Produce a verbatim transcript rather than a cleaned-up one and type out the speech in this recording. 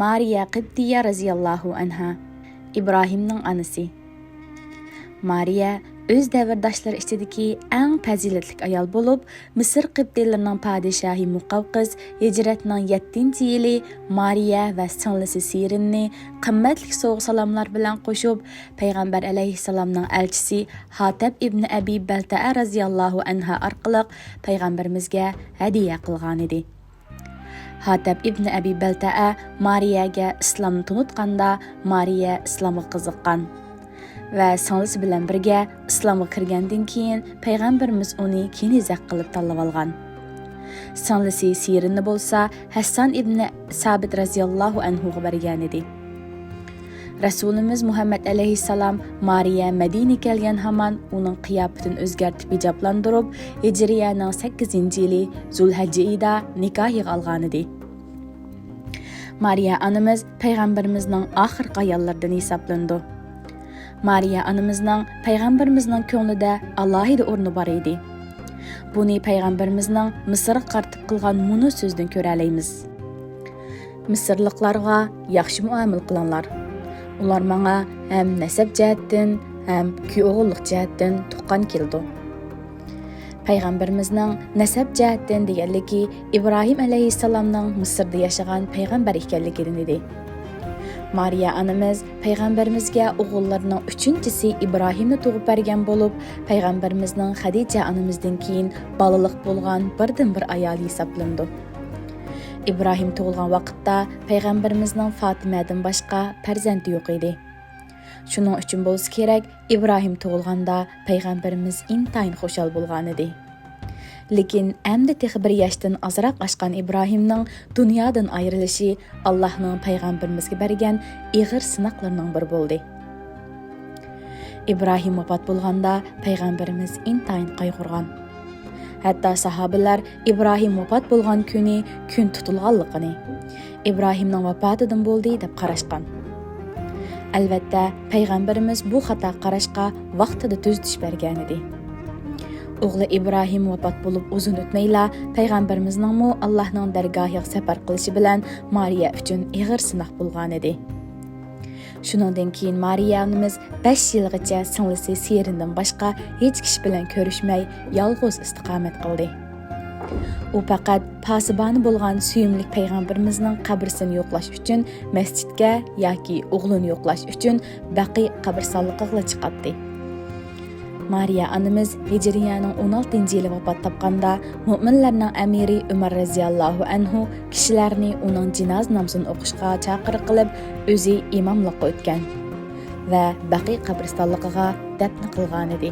مارىيە قىبتىيە رەزىياللاھۇ ئەنھا، ئىبراھىمنىڭ ئانىسى. مارىيە ئۆز دەۋرداشلىرى ئىچىدىكى ئەڭ پەزىلەتلىك ئايال بولۇپ، مىسىر قىبتىيلىرىنىڭ پادىشاھى مۇقەۋقىس ھىجرەتنىڭ يەتتىنچى يىلى مارىيە ۋە سىڭلىسى سىرىننى قىممەتلىك سوۋغا-سالاملار بىلەن قوشۇپ، پەيغەمبەر ئەلەيھىسسالامنىڭ ئەلچىسى ھاتەب ئىبنى ئەبى بەلتەئە رەزىياللاھۇ ئەنھا ئارقىلىق پەيغەمبىرىمىزگە ھەدىيە قىلغانىدى. ھاتەب ئىبنى ئەبى بەلتەئە مارىيەگە ئىسلامنى تونۇتقاندا، مارىيە ئىسلامغا قىزىققان ۋە سىڭلىسى بىلەن بىرگە ئىسلامغا كىرگەندىن كېيىن، پەيغەمبىرىمىز ئۇنى كېنىزەك قىلىپ تاللىۋالغان. سىڭلىسى سىرىننى بولسا ھەسسان ئىبنى سابىت رەزىياللاھۇ ئەنھۇغا بەرگەنىدى. رەسۇلىمىز مۇھەممەد ئەلەيھىسسالام مارىيە مەدىنىگە كەلگەن ھامان ئۇنىڭ قىياپىتىنى ئۆزگەرتىپ ھىجابلاندۇرۇپ، ھىجرىيەنىڭ سەككىزىنچى يىلى زۇلھەججە ئېيىدا نىكاھىغا ئالغانىدى. مارىيە ئانىمىز پەيغەمبىرىمىزنىڭ ئاخىرقى ئاياللىرىدىن ھېسابلىنىدۇ. مارىيە ئانىمىزنىڭ پەيغەمبىرىمىزنىڭ كۆڭلىدە ئالاھىدە ئورنى بار ئىدى. بۇنى پەيغەمبىرىمىزنىڭ مىسىرغا قارىتىپ قىلغان مۇنۇ سۆزىدىن كۆرەلەيمىز. مىسىرلىقلارغا ياخشى مۇئامىلە قىلىڭلار. ئۇلار ماڭا ھەم نەسەب جەھەتتىن، ھەم كۈيئوغۇللۇق جەھەتتىن تۇغقان كېلىدۇ. پەيغەمبىرىمىزنىڭ نەسەب جەھەتتىن دېگەنلىكى ئىبراھىم ئەلەيھىسسالامنىڭ مىسىردا ياشىغان پەيغەمبەر ئىكەنلىكىدىن ئىدى. مارىيە ئانىمىز پەيغەمبىرىمىزگە ئوغۇللىرىنىڭ ئۈچىنچىسى ئىبراھىمنى تۇغۇپ بەرگەن بولۇپ، پەيغەمبىرىمىزنىڭ خەدىجە ئانىمىزدىن كېيىن بالىلىق بولغان بىردىنبىر ئايالى ھېسابلىنىدۇ. ئىبراھىم تۇغۇلغان ۋاقىتتا پەيغەمبىرىمىزنىڭ فاتىمەدىن باشقا پەرزەنتى يوق ئىدى. شۇنىڭ ئۈچۈن بولسا كېرەك، ئىبراھىم تۇغۇلغاندا پەيغەمبىرىمىز ئىنتايىن خۇشال بولغانىدى. لېكىن ئەمدى تېخى بىر ياشتىن ئازراق ئاشقان ئىبراھىمنىڭ دۇنيادىن ئايرىلىشى ئاللاھنىڭ پەيغەمبىرىمىزگە بەرگەن ئېغىر سىناقلىرىنىڭ بىرى بولدى. ئىبراھىم ۋاپات بولغاندا پەيغەمبىرىمىز ئىنتايىن قايغۇرغان. ھەتتا ساھابىلەر ئىبراھىم ۋاپات بولغان كۈنى كۈن تۇتۇلغانلىقىنى، ئىبراھىمنىڭ ۋاپاتىدىن بولدى دەپ قاراشقان. ئەلۋەتتە، پەيغەمبىرىمىز بۇ خاتا قاراشقا ۋاقتىدا تۈزىتىش بەرگەنىدى. ئوغلى ئىبراھىم ۋاپات بولۇپ ئۇزۇن ئۆتمەيلا، پەيغەمبىرىمىزنىڭمۇ ئاللاھنىڭ دەرگاھىغا سەپەر قىلىشى بىلەن مارىيە ئۈچۈن ئېغىر سىناق بولغانىدى. شۇنىڭدىن كېيىن مارىيە ئانىمىز بەش يىلغىچە سىڭلىسى سىرىندىن باشقا ھېچ كىشى بىلەن كۆرۈشمەي، يالغۇز ئىستىقامەت قىلدى. ئۇ پەقەت پاسىبانى بولغان سۆيۈملۈك پەيغەمبىرىمىزنىڭ قەبرىسىنى يوقلاش ئۈچۈن مەسچىتكە ياكى ئوغلىنى يوقلاش ئۈچۈن بەقىي قەبرىستانلىقىغىلا چىقاتتى. مارىيە ئانىمىز ھىجرىيەنىڭ ئون ئالتىنچى يىلى ۋاپات تاپقاندا، مۆمىنلەرنىڭ ئەمىرى ئۆمەر رەزىياللاھۇ ئەنھۇ كىشىلەرنى ئۇنىڭ جىنازا نامىزىنى ئوقۇشقا چاقىرىق قىلىپ، ئۆزى ئىماملىققا ئۆتكەن ۋە بەقىي قەبرىستانلىقىغا دەپنە قىلغانىدى.